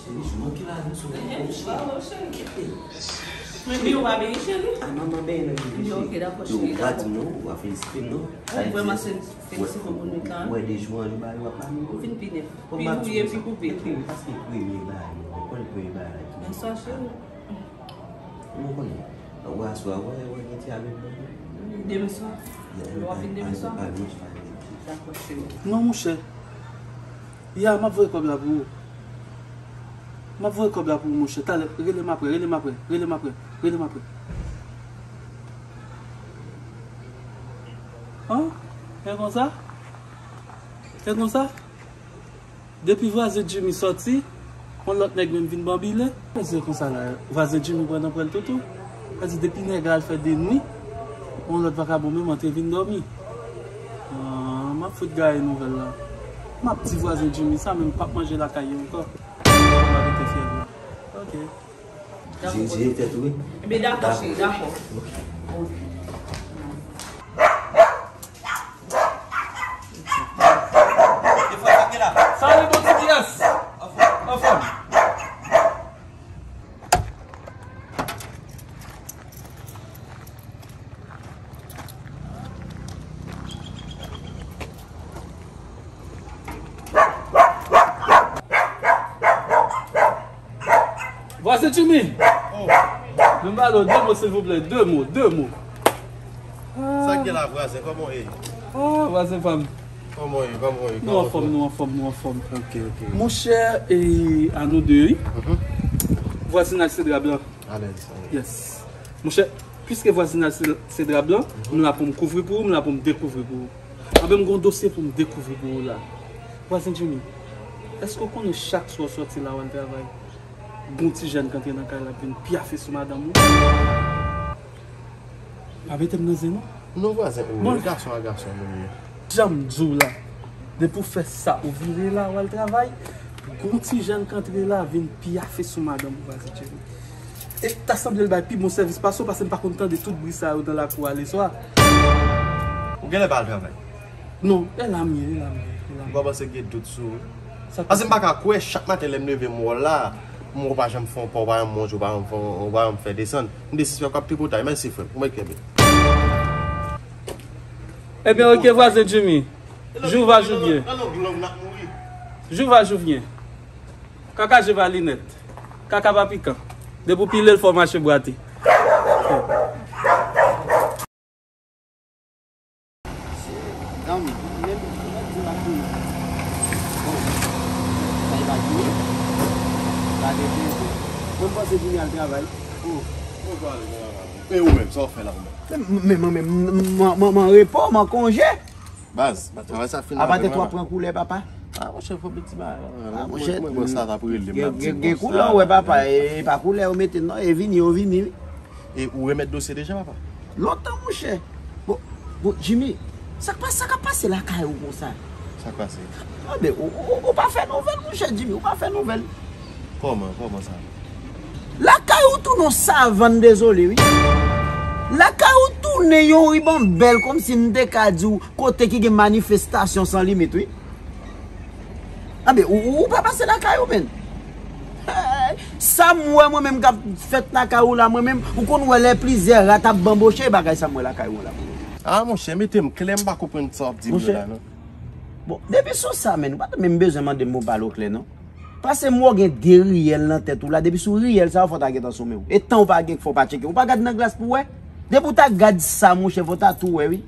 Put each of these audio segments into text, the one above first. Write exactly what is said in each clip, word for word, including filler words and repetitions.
Cheri, jwenn ki la nou sou. Ehe, bravo, cheri. Men byen ou pa benyen, cheri. A, manman benyen nan vini, cheri. Ok, dakò, cheri, dakò. Ou pa di m non, ou pa felisite m non. Ou vrèman se felisite pou moun lan. Ou wè de jou an jou ba yo ap pa nou. Ou vin pi nèf. Pi wouye, pi koupe. Epi, paske premye bagay, ou konprann premye bagay la ki. Bonswa, cheri. Ou konnen. Ou aswè, wè, wè, gen ti avèk mwen. Demen swa. Lè w ap vin demen swa. Dakò, cheri. Non, monchè. Ya, m ap voye kòb la pou ou. M ap voye kòb la pou ou, monchè. Talè, rele m apre, rele m apre, rele m apre, rele m apre. An? E konsa? E konsa? Depi vwazen Jimmy sòti, yon lòt nèg menm vin banbile. Sa vle di konsa la, vwazen Jimmy pran nan pwèl toutou. Sa vle di depi nèg la al fè de nwi, yon lòt vakabon menm antre vin dòmi. Ah, m ap fout gaye nouvèl la. M ap di vwazen Jimmy sa, men m p ap manje lakay yo ankò. M ap rete fyèl yo. Ok. Jere, jere tèt ou, wi. Ebyen, dakò, cheri, dakò. Ok. Ok. Salut, bon ti pias. Anfòm. Vwazen Jimmy! Oh. Vin pale w de mo, silvouplè. De mo, de mo. Sa k gen la, vwazen? Kòman w ye? Ah, vwazen pa m. Kòman w ye? Kòman w ye? Nou anfòm, nou anfòm, nou anfòm. Ok, ok. Monchè, e, a nou de, wi. Mhm. Vwazinaj se dra blan. Alèz, alèz. Yes. Monchè, piske vwazinaj se, se dra blan, mhm, m la pou m kouvri pou ou, m la pou m dekouvri pou ou. Anben, m gen yon dosye pou m dekouvri pou ou la. Vwazen Jimmy, èske w konnen chak swa w sòti la w al travay, gon ti jèn k antre nan kay la ap vin pyafe sou madanm ou? Pa mete m nan zen non. Non, vwazen, ou bon, gason a gason nou ye. Jan m di w la, depi w fè sa, ou vire la, w al travay, gon ti jèn k antre la vin pyafe sou madanm ou, vwazen Jimmy. E ta sanble l bay pi bon sèvis pase w, paske m pa konn tande tout bri sa yo nan lakou a leswa. Ou genlè pa al travay? Non, e la m ye, e la m ye, e la m ye. Ou pa panse gen dout sou ou? Sa paske m pa ka kwè, chak maten lè m leve m wè w la, m wè w pa janm fè yon pa, w pa janm monte, w pa janm fè, w pa janm fè desann. M dezespere w ap tripotay, mèsi frè m, ou mèt kenbe. Ebyen, ok, vwazen Jimmy. Jou va, jou vyen. Jou va, jou vyen. Kaka je va linèt. Kaka pa pikan. Depi w pile l, fò w mache bwate. Zanmi, menm, menm di m ap di. Bon, sa e pa di. Gade byen tou. Mwen, m panse Jimmy al travay. Oh. E ou menm, sa w fè la ou menm? Men, men mwen menm, m, m, m, m an repo, m an konje. Baz, travay sa fin. Apa tèt w ap pran koulè, papa? Ah, monchè, fò piti bagay. Ah, monchè, mwen, mwen, sa t ap rele m, gen, gen koulè, w wè, papa, e pa koulè yo mete, non, e vini, yo vini, wi. E ou remèt dosye deja, papa? Lontan, monchè. Bon, bon, Jimmy, sa k pa, sa k ap pase lakay ou konsa? Sa k pase? Tande, ou, ou, ou pa fè nouvèl, monchè Jimmy, ou pa fè nouvèl. Kòman, kòman sa? Lakay ou tounen yon savann dezole, wi. Lakay ou tounen yon ribanbèl, kòmsi m te ka di w kote ki gen manifestasyon san limit, wi. Anben, ou, ou, ou pa pase lakay ou, menn. Hey, sa m wè mwen menm k ap fèt lakay ou la, mwen menm, ou konn wè lè plizyè rat ap banboche, bagay sa m wè lakay ou la, mwen menm. Ah, monchè, mete m klè, m pa konprann sa w ap di m yo la, non. Bon, depi sou sa, menn, ou pa t menm bezwen mande m pou w pale w klè, non. Paske m wè w gen de riyèl nan tèt ou la, depi sou riyèl sa yo, fò w ta gentan some w. E tan w pa gen, fò w pa tcheke. Ou pa gad nan glas pou w wè? Depi w ta gad sa, monchè, fò w ta tou wè, wi.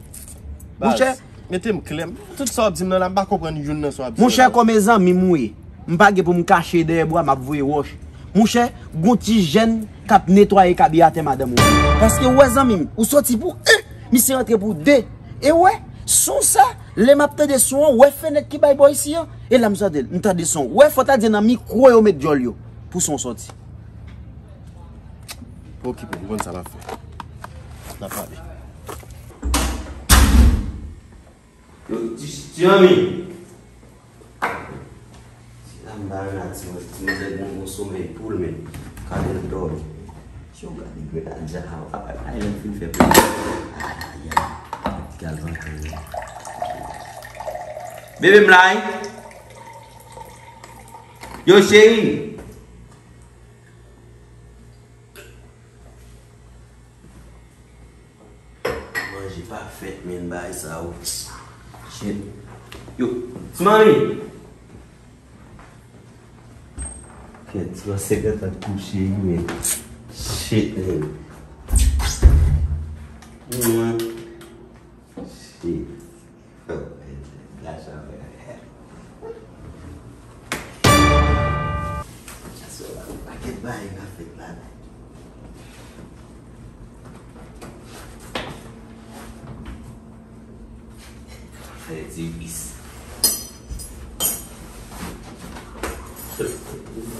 Monchè. Baz, mete m klè. Tout sa w ap di m nan la, m pa konprann youn nan sa w ap di m nan. Monchè, kòm e zanmi m ou ye, m pa gen pou m kache dèyè bwa, m ap voye wòch. Monchè, gon ti jèn k ap netwaye kabi atè madanm ou. Paske ou wè zanmi m, ou soti pou en, misye rantre pou de. E wè, son sa, lè m ap tande son an, wè fenèt ki bay bò isi an, e la m tande l, m tande son. Wè, fò ta di nan mikwo yo met djòl yo pou son sòti. Pa okipe l, li konn sa l ap fè. N a pale. Yo, ti, ti zanmi. Ti zanmi, ba yo la, ti, ti mizè, bon, bon somèy poul, men. Kale l dòmi. Si w gade grenadya a, ay, lè m fin fè pou. Ay, ay, ay. Ti galvan, bebe m la, wi. Yo, cheri. Fèt, men, bagay sa yo. Shit. Yo, ti manmi. Kèt, ti manmi, se kèt ap kouche, men. Shit, men. Mwen. Shit. Oh, la chaleur. Aswè la, pakèt bagay ka fèt la. Fè ti bis.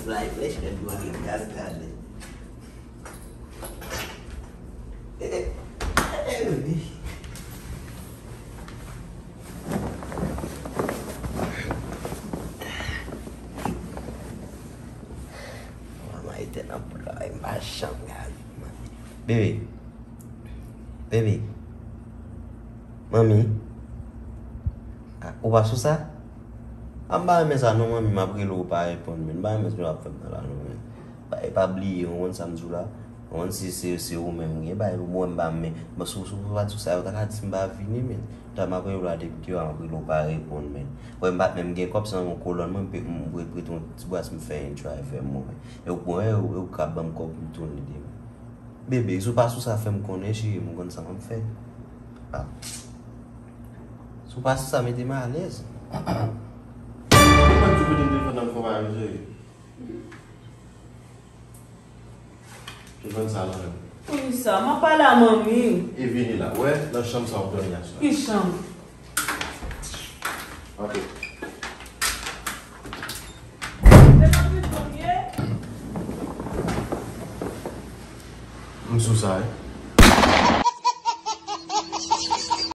Bagay frèch, kèt bagay kaskade. Manman ete nan poul la, m pa janm gade. Bebe. Bebe. Manmi. Ah, ou pa sou sa? Ah, m pa renmen sa non, manmi, m ap rele w, ou pa reponn, men. M pa renmen sa w ap fè m nan la non, men. Pa, e pa bliye, ou konn sa m di w la? Ou konn si se, se ou menm, gen bagay pou mwen m pa renmen. Men si w, si w pa t sou sa, ou ta ka di m pa vini, men. Ta m ap rele w la depi deyò, m ap rele w, ou pa reponn, men. Wè, m pa t menm gen kòb, se nan yon kolòn mwen, m pe, m pre-, prete yon ti bras, m fè yon drive mwen, men. E ou, e ou, e ou ka ban m kòb pou m tounen demen. Bebe, si w pa sou sa, fè m konnen, cheri, m konn sa m ap fè. Ah. Si w pa sou sa, mete m alèz. Ou pa di kote m te fè nan fò pa yo, cheri. Te jwenn sa nan men m. Poukisa? M ap pale a manmi. E vini la. Wè, nan chanm sa w ap dòmi aswè. Ki chanm? Ok. Se nan prizon m ye? M sou sa, wi.